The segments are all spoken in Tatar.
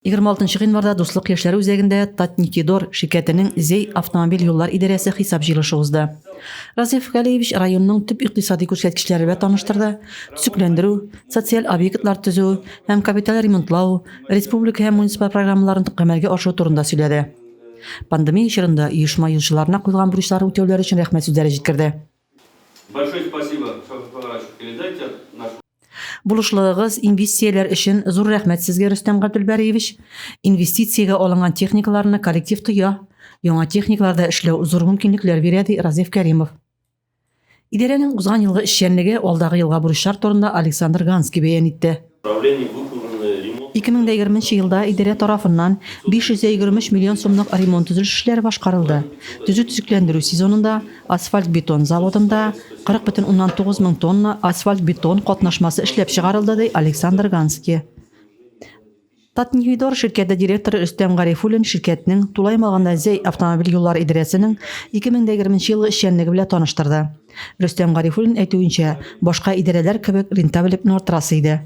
26 гыйнварда Дуслык яшьләр үзәгендә Татнефтедор ширкәтенең Зәй автомобиль юллар идарәсе хисап җыелышы узды. Разиф Галиевич районның төп икътисади күрсәткечләре белән таныштырды, төзекләндерү, социаль объектлар төзү һәм капиталь ремонтлау, республика һәм муниципаль программаларын гамәлгә ашыру турында сөйләде. Пандемия чорында оешма юлчыларына куелган бурычларын үтәүләре өчен рәхмәт сүзләре җиткерде. Большое спасибо, Шафик Фагарович, передайте от нашего. Булышлыгыгыз, инвестицияләр өчен зур рәхмәт сезгә, Рөстәм Габделбәриевич. Инвестициягә алынган техникаларны коллектив тоя. Яңа техникаларда эшләү зур мөмкинлекләр бирә, ди Разиф Кәримов. Идарәнең узган елгы эшчәнлеге, алдагы елга бурычлар турында Александр Ганский бәян итте. 2020 нче елда идарә тарафыннан 523 миллион сумлык ремонт-төзелеш эшләре башкарылды. Төзү-төзекләндерү сезонында асфальт-бетон заводында 40,9 мең тонна асфальт-бетон катнашмасы эшләп чыгарылды, ди Александр Ганский. Татнефтедор ширкәте директоры Рөстәм Гарифуллин ширкәтнең, тулаем алганда Зәй автомобиль юллары идарәсенең 2020 нче елгы эшчәнлеге белән таныштырды. Рөстәм Гарифуллин әйтүенчә, башка идарәләр кебек рентабельлекне арттырасы иде.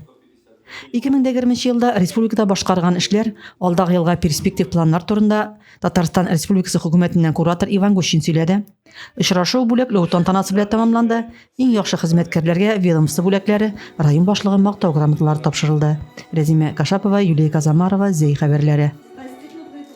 2020 нче елда республикада башкарган эшләр, алдагы елга перспектив планнар турында Татарстан Республикасы Хөкүмәтеннән куратор Иван Гущин сөйләде. Очрашу бүләкләү тантанасы белән тәмамланды. Иң яхшы хезмәткәрләргә ведомство бүләкләре, район башлыгы мактау грамоталары тапшырылды. Рәзимә Кашапова, Юлия Казамарова, Зәй хәбәрләре.